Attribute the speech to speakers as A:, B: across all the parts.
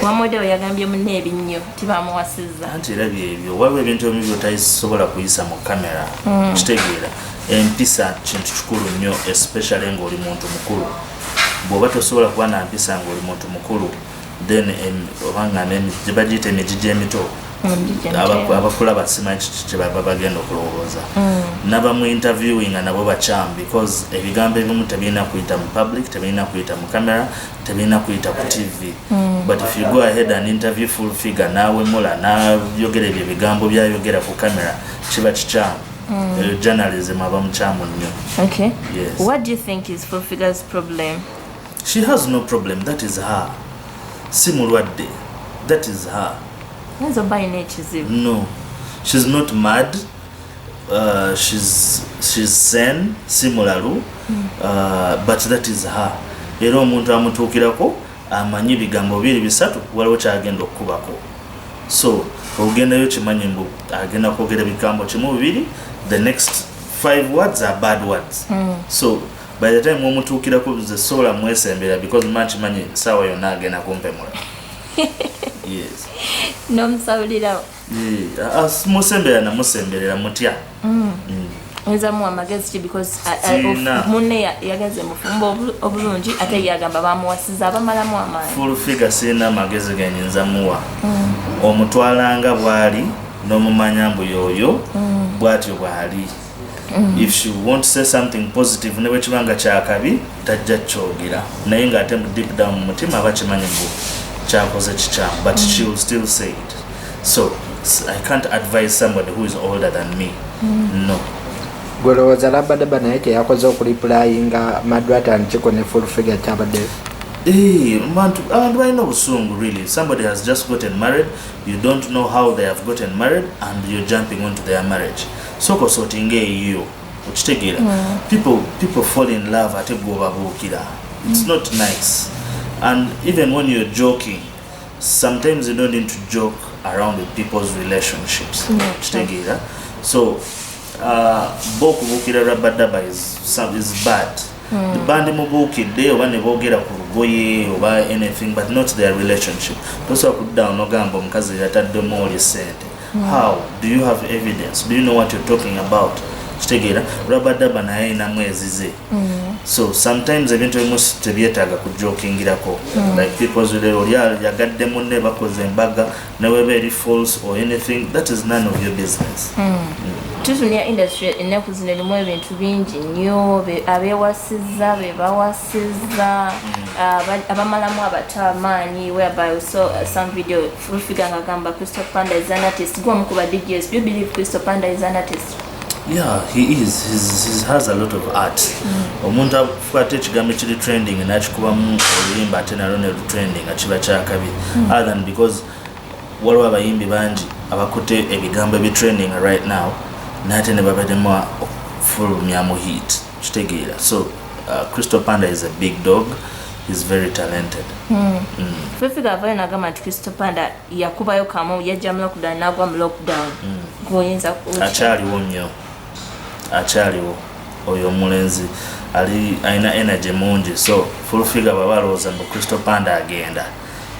A: Wamwedde we yagambye munne ebinnyo tibamuwasizza.
B: Anti era byebyo, waliwo ebintu ebimu byotasobola kuyisa mu kamera. Kitegeera, empisa kintu kikulu nnyo, especially ng'oli muntu mukulu. Bw'oba tosobola kuba na mpisa ng'oli muntu mukulu, then oba nga bagiyita emigigi emito, abakulaba simanyi kiki kyebaba bagenda okulowooza. Nabamu interviewing nabo bakyamu, because ebigambo ebimu tebirina kuyita mu public, tebirina kuyita mu camera, tebirina kuyita ku TV. But if you go ahead and interview Full Figure, nawemula nayogera ebyo ebigambo byayogera ku camera, kiba kikyamu. Journalism aba mukyamu nnyo.
A: Okay.
B: Yes.
A: What do you think is Full Figure's problem?
B: She has no problem. That is her. Si mulwadde, that is her.
A: Oyinza oba alina ekizibu.
B: No, she's not mad. She's sane. Si mulalu, but that is her. Era omuntu amutuukirako amanyi ebigambo bibiri bisatu, waliwo kyagenda okukubako. So ogendayo kimanyi mbu agenda kwogera ebigambo kimu bibiri, the next five words are bad words. So by the time omutuukirako, nze sobola mwesembera because mba nkimanyi saawa yonna agenda kumpemula. Yes.
A: N'omusawulirawo.
B: Yeah, musemberera, namusemberera mutya.
A: Oyinza muwa amagezi ki? Because
B: Siina.
A: munne yagenze mufumbo obulungi, ate yagamba bamuwasiza, abamalamu amaanyi.
B: Full Figure sirina amagezi genyinza muwa. Omutwalanga bw'ali n'omumanya mbu yoyo bw'atyo bw'ali. If she want to say something positive, ne bwe kiba nga kyakabi, tajja kyogera, naye ng'ate mu deep down mu mutima aba kimanyi mbu kyakoze kikyamu, but she will still say it. So I can't advise somebody who is older than me, no.
C: Gwelowooza Rabadaba naye kyeyakoze okureplyinga Madrat Chiko ne Full Figure kyabadde?
B: Eh, abantu balina obusungu. Really, somebody has just gotten married, you don't know how they have gotten married, and you're jumping onto their marriage. Sooka osortinga eyiyo, okitegeera? People fall in love, ate gwobabuukira. It's not nice. And even when you're joking, sometimes you don't need to joke around with people's relationships. Kitegeera? So bo okubuukira Rabadaba is bad. Bandimubuukidde oba ne boogera ku lugoye oba anything, but not their relationship. Tosobola kuddawo nogamba omukazi yataddemu oli sente. How do you have evidence? Do you know what you're talking about? Kitegeera, Rabadaba naye ayinamu ezize. So sometimes ebintu ebimu tebyetaaga kujokingirako, like people's oli yagadde munne, bakoze embaga, neweba eri false or anything, that is none of your business.
A: Tutunira industry ennaku zino erimu ebintu bingi nnyo, abeewasizza, bebawasizza, abamalamu abato amaanyi, whereby we saw some video, Full Figure ng'agamba Crystal Panda is an artist. Gwe ku ba DJs, do you believe Crystal Panda is an artist?
B: Yeah, he is. He has a lot of art. Omuntu akwata ekigambo ekiri trending nakikubamu oluyimba, ate nalwo ne lutrending, kiba kyakabi. Other than, because waliwo abayimbi bangi abakutte ebigambo ebitrending right now, nate ne babaddemu okufulumyamu hit, kitegeera? So Crystal Panda is a big dog. He's very talented.
A: Full Figure avayo nagamba nti Crystal Panda yakubayo kamu, yajja mu lockdown, nagwa mu lockdown. Gweoyinza
B: Akyaliwo nnyo, akyaliwo. Oyo omulenzi ali alina energy mungi. So Full Figure bwaba alowooza mbu Crystal Panda agenda,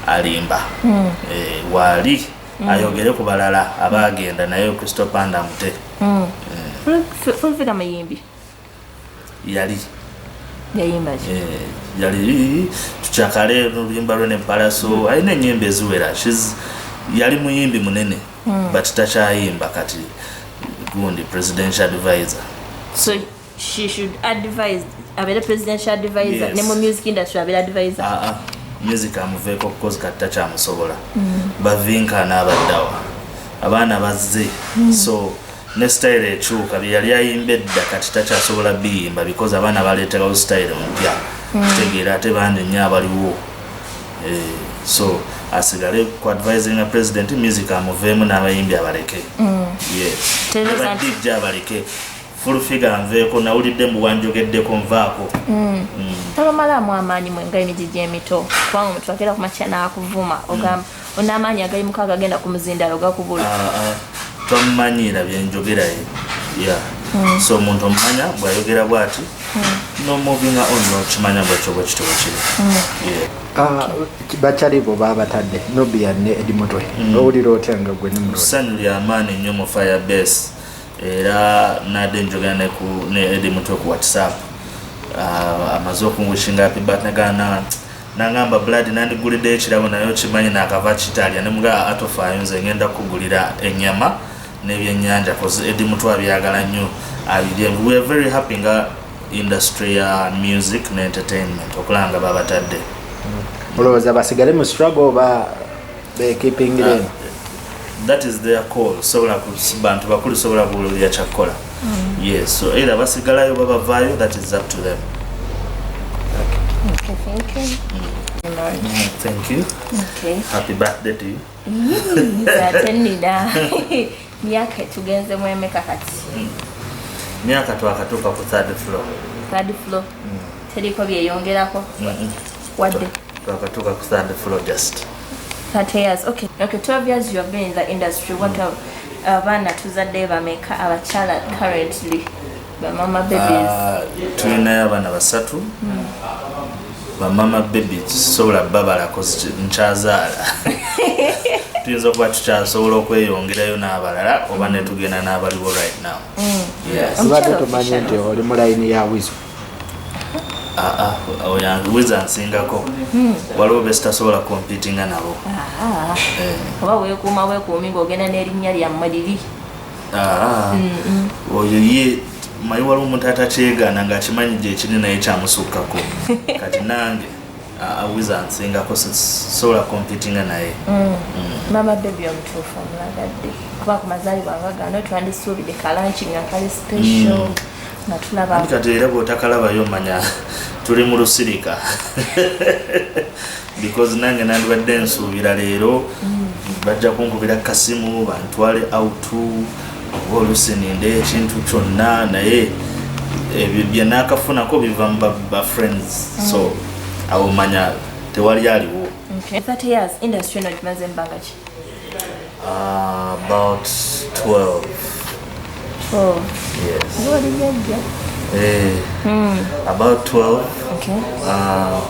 B: alimba. Eh, waali ayogere ku balala abagenda, naye Crystal Panda mute.
A: Full Figure muyimbi?
B: Yali.
A: Yayimba ki?
B: Eh, yali tukyakale oluyimba lwe ne Palaso, alina enyimba eziwera. Yali muyimbi munene, but takyayimba kati. Gundi presidential advisor.
A: So she should advise, abeere presidential advisor?
B: Yes.
A: Ne mu music industry abeere advisor?
B: Aa, music amuveeko kukozi kati takyamusobola. Bavinka n'abaddawa abaana bazze, so ne style ekyuka. Bye yali ayimba edda kati takyasobola biyimba because abaana baleeterawo style mpya, kitegeera? Ate bangi nnyo abaliwo. Eh, so asigale ku advisinga president, music amuveemu n'abayimbi abaleke. Yes.
A: Tereza nti-
B: Ba DJ abaleke. Full Figure nveeko, nawulidde mbu wanjogeddeko, nvaako.
A: Tabamalamu amaanyi mwe nga emigigi emito? Kubanga omuntu akeera ku makya n'akuvuma, ogamba onaamaanyi agali mukaaga agenda ku muzindalo gakubula.
B: Ah, ah, tomumanyiira byenjogera ye, yeah. So omuntu omumanya bwayogera bwati, nomovinga on, nokimanya bwekyo bwekito bwekiri. Yeah.
C: Ah, bakyali bo babatadde Nubian ne Eddie Mutwe. Owulira otya nga gwe Nimrod?
B: Ssanyu lyamaanyi nnyo mu Firebase, era nadde njogera ne Eddie Mutwe ku WhatsApp. Ah, amaze okunwishinga happy birthday, gana nangamba, "Blood, nandiguliddeyo ekirabo, naye okimanyi nakava kitalya." Nemugaa, "Atofaayo, nze ngenda kukugulira ennyama n'ebyennyanja," 'cause Eddie Mutwe abyagala nnyo abirye. We are very happy nga industry ya music ne entertainment okulaba nga babatadde.
C: Olowooza basigale mu struggle oba bekeepingire eno?
B: That is their call. Sobola bantu bakulu, sobola kuwulira kyakkola. Yes, so either basigalayo, babavaayo, that is up to them.
A: Okay, thank you.
B: Thank you.
A: Okay.
B: Happy birthday to you.
A: Nze ate nina myaka, tugenzemu emeka kati?
B: Myaka twakatuuka ku third floor.
A: Third floor, teriko byeyongerako wadde?
B: Twakatuuka ku third floor just.
A: 30 years. Okay, 12 years you have been in the industry. What have, abaana tuzadde bameka abakyala currently, bamama babies?
B: Ah, tulinayo abaana basatu. Bamama baby sobola babalako, nkyazaala. Tuyinza okuba tukyasobola okweyongerayo n'abalala oba netugenda n'abaliwo right now. Yes.
C: Tubadde
A: Omukyala
C: tumanyi
A: official.
C: nti oli mu layini ya Wizo.
B: Ah, ah, oyo Wizo ansingako. Waliwo besitasobola competinga nabo.
A: Ah, oba weekuuma weekuumi ng'ogenda n'erinnya lyammwe liri.
B: Ah, oyo ye manyi waliwo omuntu atakyegaana ng'akimanyi gyekiri naye kyamusukkako. Kati nange, ah, Wizo ansingako, sobola competinga naye.
A: Mama baby omutuufu omulagadde, kuba ku mazaalibwa nga gano twandisuubidde ka lunch nga kali special nga tulaba.
B: Anti kati era bw'otakalabayo manya tuli mu lusirika, because nange nandibadde nsuubira leero bajja kunkubira kasimu bantwale out oba olusi ninde ekintu kyonna, naye ebyo bye naakafunako biva mu ba friends, so awo manya tewali aliwo.
A: Okay. 30 years industry eno gimaze ebbanga ki?
B: About 12.
A: 12?
B: Yes.
A: Oba oli jjajja.
B: Eh, about 12. Ah,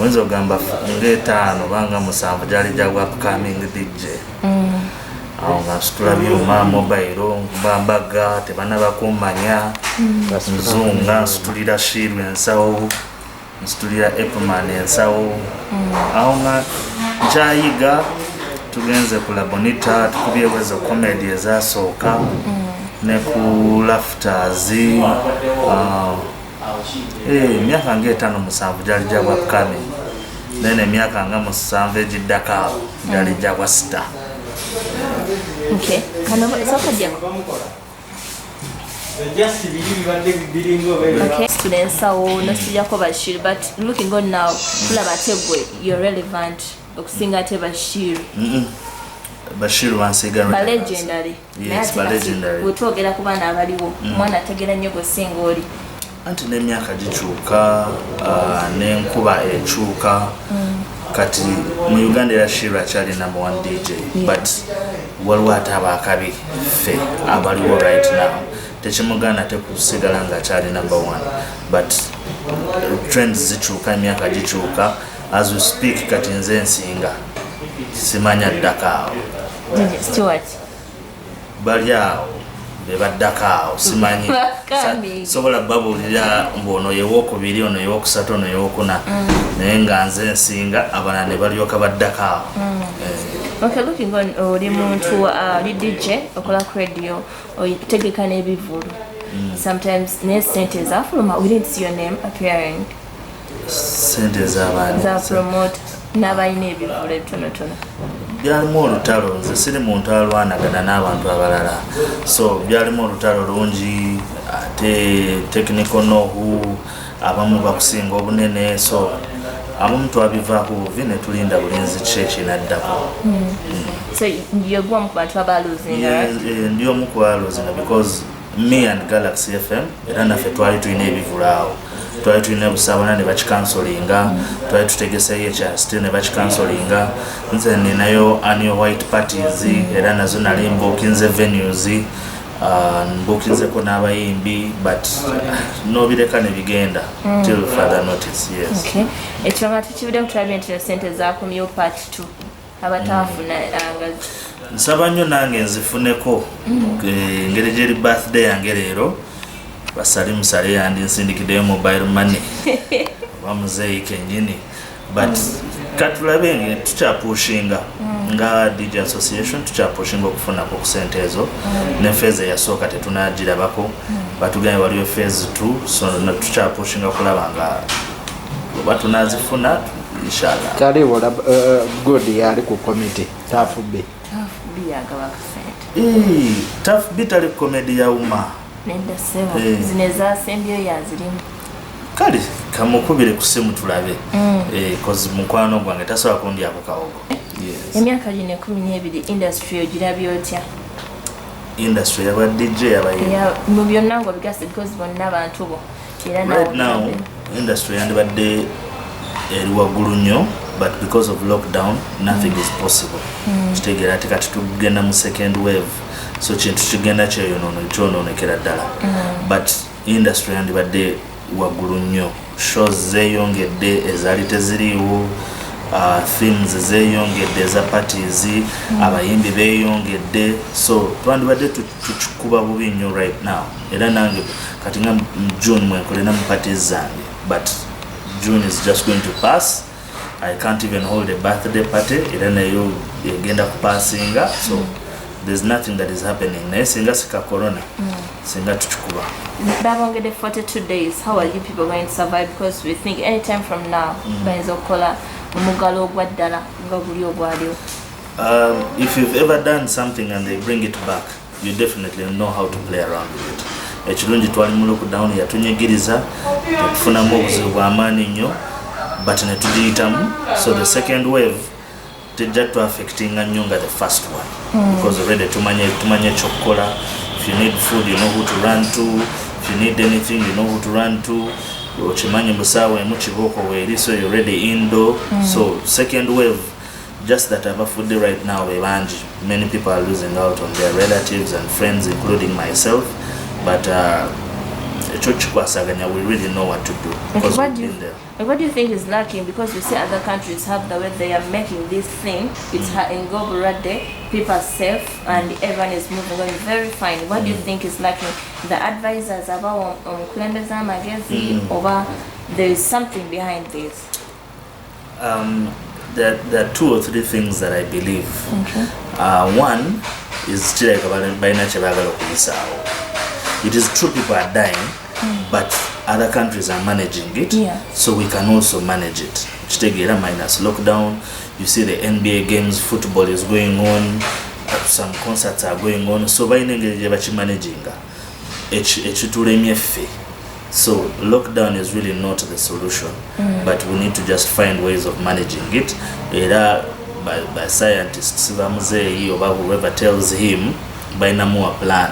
B: oyinza okugamba ngaetaano banga 7 gyali gya upcoming DJ. Awo nga nsitula byuma mobile, nkuba mbaga, tebanaba kummanya. Nzunga, nsitulira Shiru ensawo, nsitulira Epman ensawo. Awo nga nkyayiga, tugenze ku Labonita, tukubyewo ezo comedy ezasooka ne ku Lafters. Ah, eh, emyaka nga 5 7 gyali gya upcoming, then emyaka nga 7 egiddako awo gyali gya bwa star.
A: Okay. Kano sooka jjako.
D: Just biri bibadde biringa oba ebyo.
A: Okay. Situla ensawo nosijjako Bashir, but looking on now tulaba ate gwe you're relevant okusinga ate Bashir.
B: Bashir bansiga.
A: Ba legendary.
B: Yes, ba legendary.
A: Bwetwogera ku baana abaliwo, omwana ategeera nnyo gwe singa oli.
B: Anti n'emyaka gikyuka, ah, n'enkuba ekyuka. Kati mu Uganda era Shiru akyali number one DJ, but waliwo ate abakabi ffe abaliwo right now. Tekimugaana te kusigala nga akyali number one, but trends zikyuka, emyaka gikyuka. As we speak, kati nze nsinga, simanya ddako awo.
A: Stuart.
B: Bali awo bebaddako awo, simanyi.
A: Bakambi.
B: Sobola babuulira mbu ono yewokubiri, ono yewokusatu, ono yewokuna, naye nga nze nsinga, abalala ne balyoka baddako awo. Eh,
A: Okay, looking on, oli muntu, oli DJ, okola ku radio, otegeka n'ebivulu sometimes, naye sente zafuluma, we didn't see your name appearing.
B: Sente z'abaani?
A: Za promote n'abalina ebivulu ebitonotono.
B: Byalimu olutalo. Nze siri muntu alwanagana n'abantu abalala, so byalimu olutalo lungi, ate technical know-how, abamu bakusinga obunene, so abamu twabivaako buvi ne tulinda bulinzi ki ekinaddako.
A: So yegwa mu bantu abalosinga, right?
B: Yeah, ndi omu ku balosinga, because me and Galaxy FM era naffe twali tulina ebivulu awo, twali tulina Busabana ne bakicancelinga, twali tutegeseyo ekyasite ne bakicancelinga. Nze ninayo annual white parties, era nazo nali mbookinze venues. Mbuukinzeko n'abayimbi, but nobireka ne bigenda till further notice, yes.
A: Okay. Ekyo nga tukibiddemu, tulabye nti sente zakomyewo part 2 abataafuna nga
B: Nsaba nnyo nange nzifuneko. Engeri gyeri birthday yange leero, basali musale yandinsindikiddeyo mobile money oba muzeeyi kennyini, but katulabe nge tukyapushinga nga DJ Association, tukyapushinga okufunako ku sente ezo. Ne phase eyasooka tetunagirabako, batugambye waliyo phase 2, so tukyapushinga kulaba nga oba tunazifuna, inshallah.
C: Kyaliwo good yali ku committee tafubbe.
A: Biyagaba akasente.
B: Taf B tali comedy ya UMA.
A: Nedda ssebo.
B: Eh.
A: Zino ezasembyeyo yazirimu.
B: Kale kamukubire ku simu tulabe. Eh, 'cause mukwano gwange tasobola kundyako kawogo, yes.
A: Emyaka gino 12 industry ogirabye otya?
B: Industry yaba DJ, yabayimbi?
A: Mu byonna ngaobigase, because bonna bantu bo era nawe
B: Right now
A: ogirabye.
B: Industry yandibadde eri waggulu nnyo, but because of lockdown nothing is possible. Kitegeera ati kati tugenda mu second wave, so kintu kigenda kyonoonekera ddala, but industry yandibadde waggulu nnyo. Shows zeeyongedde ezaali teziriiwo, themes zeeyongedde eza parties, abayimbi beeyongedde, so twandibadde tukikuba bubi nnyo right now. Era nange kati nga mu June mwenkolera mu parties zange, but June is just going to pass. I can't even hold a birthday party, era nayo egenda kupasinga, so there's nothing that is happening. Naye singa sika corona, singa tukikuba.
A: Babongedde 42 days. How are you people going to survive? Because we think anytime from now bayinza okukola omuggalo ogwa ddala nga guli ogwaliwo.
B: If you've ever done something and they bring it back, you definitely know how to play around with it. Ekirungi twali mu lockdown, yatunyigiriza, tetufunamu obuzibu bw'amaanyi nnyo, but ne tugiyitamu. So the second wave tejja tuaffectinga nnyo nga the first one, because already tumanye ekyokukola. If you need food, you know who to run to. If you need anything, you know who to run to. Okimanyi musaawa emu kibooko weeri, so you're already indoor. So second wave, just that abafudde right now be bangi. Many people are losing out on their relatives and friends, including myself, but ekyo kikwasaganya, we really know what to do because
A: What
B: we've
A: do you
B: been there.
A: Like, what do you think is lacking? Because you see other countries have the way they are making this thing. It's in Goburade, people are safe and everyone is moving on very fine. What do you think is lacking? The advisors about omukulembeze amagezi oba there is something behind this?
B: There are two or three things that I believe.
A: Okay.
B: One is kirabika balina kye baagala okuyisaawo. It is true people are dying, but other countries are managing it, so we can also manage it. Kitegeera minus lockdown, you see the NBA games, football is going on, some concerts are going on, so balina engeri gye bakimanaginga. Ekitulemye ffe. So lockdown is really not the solution, but we need to just find ways of managing it. Era by scientists bamuzeeyi oba whoever tells him balinamu a plan.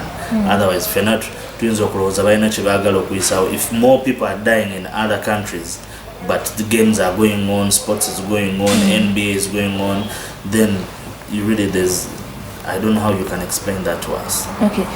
B: Otherwise fena tuyinza okulowooza balina kye baagala okuyisaawo. If more people are dying in other countries, but the games are going on, sports is going on, NBA is going on, then you really, there's, I don't know how you can explain that to us.
A: Okay.